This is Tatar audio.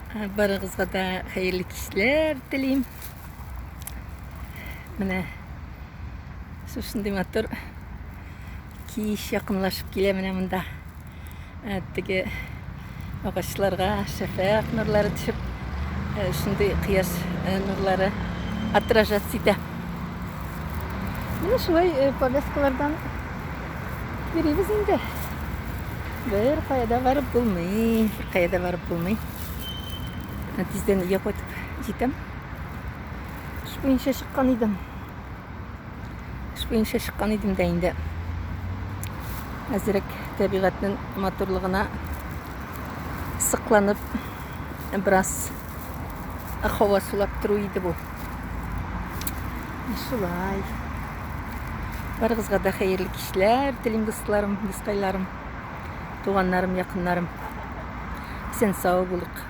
Барыгызга да хәерле кичләр телим. Менә шушындый матур кич якынлашып килә менә монда. Теге агачларга шәфәкъ нурлары төшеп, шундый кояш нурлары отражаться итә. Менә шулай повязкалардан йөрибез инде. Бер кая да барып булмый, бер кая да барып булмый. Тиздән өйгә кайтып җитәм. Эш буенча чыккан идем. Эш буенча чыккан идем дә инде. Әзерәк табигатьнең матурлыгына сыкланып, бераз һава сулап тору иде бу. Шулай. Барыгызга да хәерле кичләр телим, дусларым, дускайларым, туганнарым, якыннарым. Исән сау булыйк.